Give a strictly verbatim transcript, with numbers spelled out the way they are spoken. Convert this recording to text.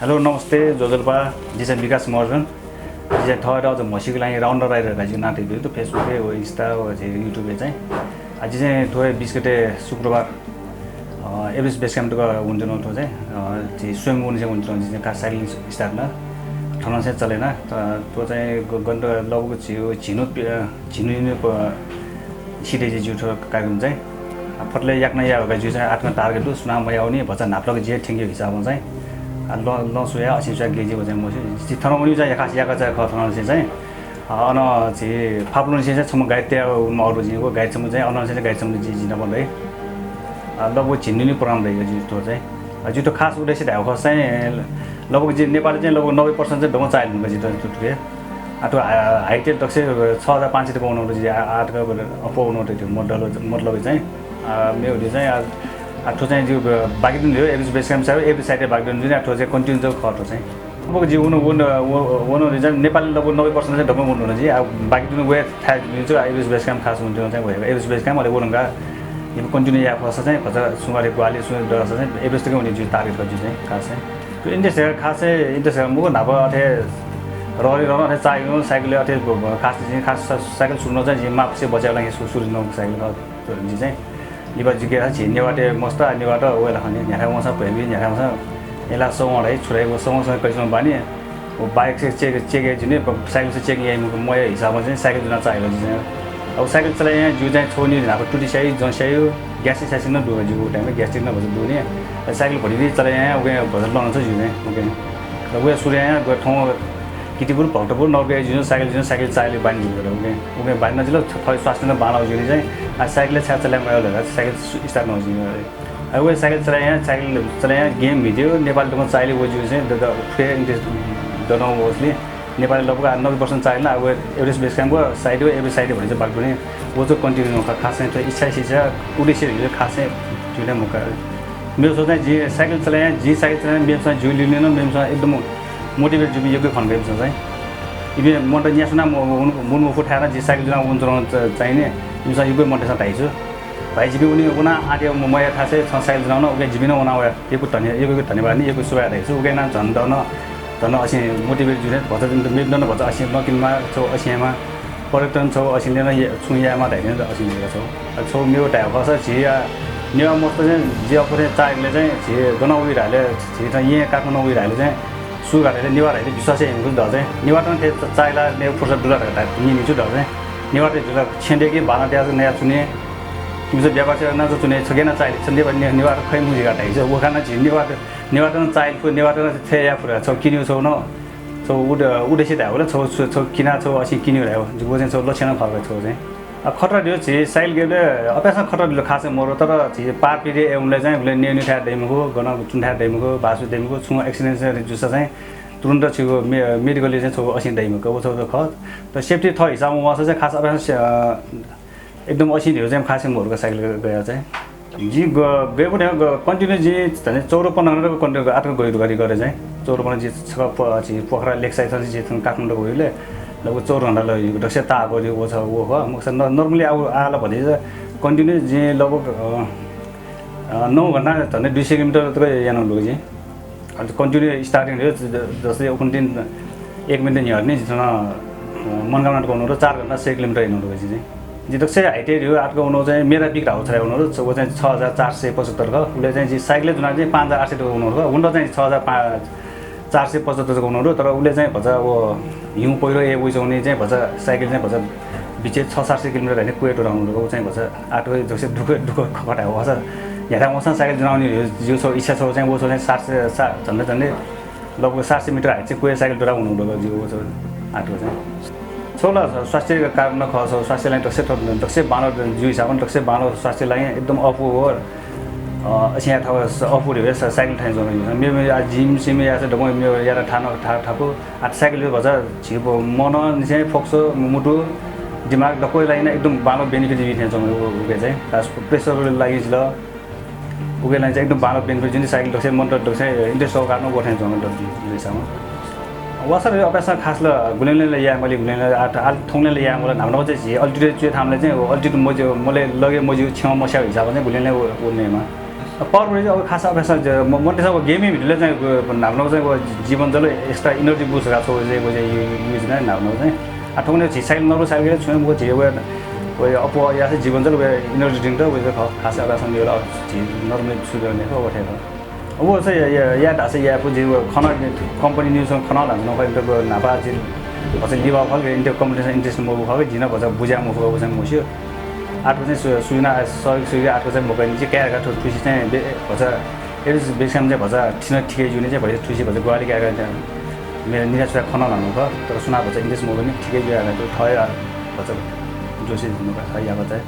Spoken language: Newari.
Hello, नमस्ते, ज्वजलपा। जि चाहिँ विकास महर्जन। जि चाहिँ थःत अझ म्हसीका लागि राउन्डर राइडर धकाः जिगु नां तयातःगु दु, Facebook-य् व Insta व झी YouTube-य् चाहिँ। आ, जि चाहिँ थ्व हे बिस गते शुक्रबार, अ, Everest Base Camp तक वनेत्यनागु थ्व चाहिँ, अ, झी स्वयम्भू वने चाहिँ वनेत्यनागु, जि चाहिँ खास cycling start याना, थन चाहिँ चले याना। त थ्व चाहिँ ग-, गन लगभग झिउ झिन्हु पि-, अ, झिन्हु निन्हु प-, सिधय् जि जिगु थ्व कार्यक्रम चाहिँ। आ, फतले याकनं याये धकाः जिगु चाहिँ आःतकं target दु, सुनां मयाःवनी, भचा न्हापालाक जिं थ्यंकेगु हिसाबं चाहिँ। आ, ल-, लँ छु याये, असिं छु याये, गय् जुइ व चाहिँ मस्यू। जि थन वनीगु चाहिँ खास याकःचा खः थनंनिसें चाहिँ। अ, अन झी फाफुलंनिसें चाहिँ छम्ह guide तयाः वनेमाःगु दु जिं, व guide छम्ह चाहिँ अनंनिसें चाहिँ guide छम्ह जि, जि नाप दइ। अ, लगभग झिन्हु निन्हु program दइ जिगु थ्व चाहिँ। अ, जिगु थ्व खास उद्देश्य धायेगु खःसा चाहिँ लगभग जि नेपालय् चाहिँ लगभग नब्बे percent चाहिँ दक्वं चाःहिल धुंकल जि थ्व, थ्व, थ्व। आ, थ्व, आ, height-य् दक्वसिबय् छ हजार पाँच सय तक वनागु दु जि, आ, आःतक अप्वः वनागु दु थ्व, मतलब, मतलब चाहिँ, आ, मेगु दु चाहिँ, आ, आ, थ्व चाहिँ जिगु बाकी दुने धइगु Everest Base Camp चाहिँ Everest side-य् बाकी दुने धइगु, आ, थ्व चाहिँ continue जक खः थ्व चाहिँ। लगभग जि वन, वन, व-, वनागु दु चाहिँ नेपालय् लगभग नब्बे percent चाहिँ दक्वं वनागु दु जि, आ, बाकी दुने वये थाय् जुइ चाहिँ Everest Base Camp खास वनेत्यनागु चाहिँ वये, Everest Base Camp अले व धुंकाः जिं continue याये फःसा चाहिँ भचा सुं अले ग्वाहालि सुं दःसा चाहिँ Everest तक वने जिगु target खः जि चाहिँ खास चाहिँ। थ्व interest खास चाहिँ interest मखु, न्हापा अथे रहरि रहन अथे चाःहिनु, cycle अथे ब-, ब-, खास चाहिँ खास सा-, cycle सुरु यानागु चाहिँ जिं मांपसे बचय् यायेगु लागि सु-, सुरु यानागु cycle खः जि चाहिँ। लिपा जिके झी नेवाःतय् मस्त, नेवाःत वये ला खनी, न्ह्याथाय् वंसां भ्वय् बी, न्ह्याथाय् वंसां अय्‌लाः सः वं धाइ, छु धाइ, व सः वंसां कैसं बानी। व bike से check, check याइ जुने, ब-, cycle से check याइ मखु, मयाः हिसाबं चाहिँ cycle ज्वना चाःहिल जि चाहिँ। अब cycle चले यानाः जिगु चाहिँ छगू निगू न्हापा टुति स्याइ, जँ स्याइ, gastric साइसिन नं दु जिगु time-य्, gastric नं भचा दुने। अ, cycle भति चले यानाः उके भचा लन छु जिगु चाहिँ, उके। अ, वये सुरु यानाः व थौं कितिपुर, भक्तपुर, नौरकया जुन cycle, जुन cycle चाःहिल बानी जिगु, उके, उके बानी नं जुल, थः स्वास्थ्य नं बांलाः जिगु चाहिँ। आ, cycle छाय् चले याये मयाः धाःसा cycle सु-, start यानागु जिगु। आ, वये cycle चले यानाः, cycle चले यानाः game भिडियो नेपाल दक्वं चाःहिल व जिगु चाहिँ द-, द-, थुके interest दनागु वःगुलिं नेपालय् लगभग आ नब्बे percent चाःहिल, आ व Everest Base Camp व side व Everest side भति चाहिँ बाकी दुने, व चाहिँ continue यानागु खः, खास चाहिँ थ्व इच्छा, इच्छा, उद्देश्य धइगु खास चाहिँ जुइ मखु का। मेपिसं चाहिँ जिं cycle चले यानाः, जिं cycle चले यानाः मेपिसं जिगु लिउने नं मेपिसं एकदम motivate जुइपिं यक्व खने का मेपिसं चाहिँ। इपिं मनूत न्यासुना म-, म-, मू मफु थाय् नं जिं cycle ज्वनाः वनाच्वनागु च-, चाहिँ नि, इमिसं यक्व मनूतय्सं धाइ छु। भाइ, जिपिं उलि वनाः आः थ्व म-, मयाः थासय् छं cycle ज्वनाः वन, उकिं जिपिं नं वना वया। यक्व धन्य-, यक्व यक्व धन्यवाद नि, यक्व सुभाय् धाइ छु। उकिं नं झन दन, झन असिं motivate जुइ नि, भचा मेपिन्त नं भचा असिं लँ किनेमाः, छगू असिं यायेमाः, पर्यटन छगू असिं लिने नं या-, छुं यायेमाः धाइपिं असिं जुइ का छगू। अ, छगू मेगु धायेगु खःसा झी आ, नेवाः मस्त चाहिँ जि अप्वः थें चाःहिल चाहिँ झी गन वइ धाःले, झी थन येँ काठमाडौं वइ धाःले चाहिँ सु धाःले नेवाः धाःले विश्वास याइ मखु दु चाहिँ। नेवाःत नं थें चा-, चाःहिल नेवाः फुर्सद दु ला धकाः धाइ, नि नि छु दु चाहिँ। नेवाःत जुल छेँ दय्‌के, बांलाः दय्‌के नयाः च्वने। इमिसं व्यापार सेवा यानाः च्वने, छगू यानाः चाःहिल, छ नेवाः, ने-, नेवाःत खइ मखु धकाः धाइ छु। व खना झी नेवाःत, नेवाःत नं चाःहिल फु, नेवाःत नं थें याये फु धाइ, छगू किन्यु छगू नं, छगू उद-, उद्देश्य धायेगु ला, छगू छु, छगू किनाः छगू असिं किन्यु धायेगु। जिगु चाहिँ छगू लक्ष्य नं खः का छगू चाहिँ। अ, खतरा दु छि cycle गेबलय् अभ्यास नं खतरा दु खासय् मरु, तर छि पार पिरिया वंबलय् चाहिँ उबलय् नेउ नेउ थाय् दइ मखु, गन च्वने थाय् दइ मखु, बासु दइ मखु, छुं accident जुसा चाहिँ तुरुन्त छिगु मे-, medical-य् चाहिँ छगू असिं दइ मखु, व छगू खः। त safety थः हिसाबं वंसा चाहिँ खास अभ्यास, अ, एकदम असिं धइगु चाहिँ खासय् मरु का cycle गया चाहिँ। जिं ग-, गयेगु न्ह्यः ग-, continue जिं झन्डै चौध पन्ध्र घण्टा continue आःतक गयेगु दु का, गथे चाहिँ। चौध पन्ध्र जि छकः प-, छि पोखरा lake side थन जि थन काठमाडौं गयेबलय् लगभग चौध घण्टा लगे, दक्वसिबय् ताःगु व छ, व खः। मखुसा न-, normally अब आः ला भतिचा continue जिं लगभग, अ, अ, नौ घण्टा झन्डै दुई सय किलोमिटर तक यानागु दु जिं। अले continue starting धइगु ज-, जस्तै उखुन्हु दिन एक मिनेट न्ह्यः नि जिं थन, अ, मनकामना तक वनागु दु, चार घण्टा सय किलोमिटर यानागु दु जिं चाहिँ। जि दक्वसिबय् height धइगु आःतक वनागु चाहिँ मेरा peak धाःगु छ वनागु दु, व चाहिँ छ हजार चार सय पचहत्तर खः। उबलय् चाहिँ जि cycle-य् ज्वनाः चाहिँ पाँच हजार आठ सय तक वनागु दु खः। हुन चाहिँ छ हजार पाँच, चार सय पचहत्तर तक वनागु दु, तर उबलय् चाहिँ भचा व हिउँ पहिरो हे वइच्वंगुलिं चाहिँ भचा cycle चाहिँ भचा बिचय् छ सात सय किलोमिटर धाःसा क्वय् त्वःतागु दु, व चाहिँ भचा आःतक दक्वसिबय् दुःख, दुःख खः धायेगु खःसा। न्ह्याथाय् वंसां cycle ज्वनाः वने जिगु छगू इच्छा छगू चाहिँ, व छगू चाहिँ सात सय, सा-, झन्डै झन्डै लगभग सात सय मिटर height चाहिँ क्वय् cycle त्वःताः वनागु दु जिगु व छगू आःतक चाहिँ। छगू ला स्वास्थ्य कारणं खः, छगू स्वास्थ्य लागि दक्वसिबय् थ्व, दक्वसिबय् बांलाः जिगु हिसाबं दक्वसिबय् बांलाः स्वास्थ्य लागि एकदम अःपु हो। अ, असिं याये थ्व अःपु धइगु हे सा-, cycle थाय् च्वंगु। मेमेगु आ gym सिम याःसा दक्वं मेगु याये थाय् नं थाय् थाकु। आ cycle भचा झीगु मनंनिसें focus, मुटु, दिमाग दक्वं लागि नं एकदम बांलाः benefit बी थें च्वंगु उ-, उके चाहिँ। खास pressure लागि जुल। उके लागि चाहिँ एकदम बांलाः benefit जुन cycle दक्वसिबय् मनंत दक्वसिबय् interest कारणं व थें च्वंगु दु, दु, दु, दु। वासर अभ्यास खास ला गुलिं ला याये मले, गुलिं ला आ, आ, थौंकन्हय् ला याये मल, न्हापा न्हापा चाहिँ झी altitude च्वय् थाय् ला चाहिँ altitude मज्यू, मले लगे मज्यू, छेँय् मस्याः हिसाबं चाहिँ गुलिं ला व, व नयेमाः। पावर प्ले चाहिँ अब खास अभ्यास चाहिँ म, मन्टे चाहिँ अब गेमिङ भिडियोले चाहिँ न्हापा चाहिँ अब जीवन जल एक्स्ट्रा इनर्जी बुस्ट का छौ चाहिँ व चाहिँ use ना न्हापा चाहिँ। आ थोकने झी साइड नर्भस साइड गेले छुं व झी व व अप या से जीवन जल व इनर्जी ड्रिंक त व चाहिँ खास अभ्यास नि होला। झी नर्मल सुगर ने हो वठे हो। अब चाहिँ या या धासे या पु झी व खन कम्पनी न्यूज खन धान न खै त न्हापा झी भचा लिबा खल इन्टर कम्पनी इन्टरेस्ट मबु खल जिन भचा बुझ्या मखु व चाहिँ मुस्यो। आठ बजे सु-, सुइना सर सुइना आठ बजे मौका निचे क्या का थुसी चाहिँ बे-, भचा एरिस बेक्सम चाहिँ भचा ठिन ठिकै जुने चाहिँ भचा थुसी भचा ग्वाली क्या का। मेरो निरा छुरा खन लानु ख, तर सुना भचा इन्टरेस्ट मौका नि ठिकै जुया का थय भचा जोसी जुनु का या भचा।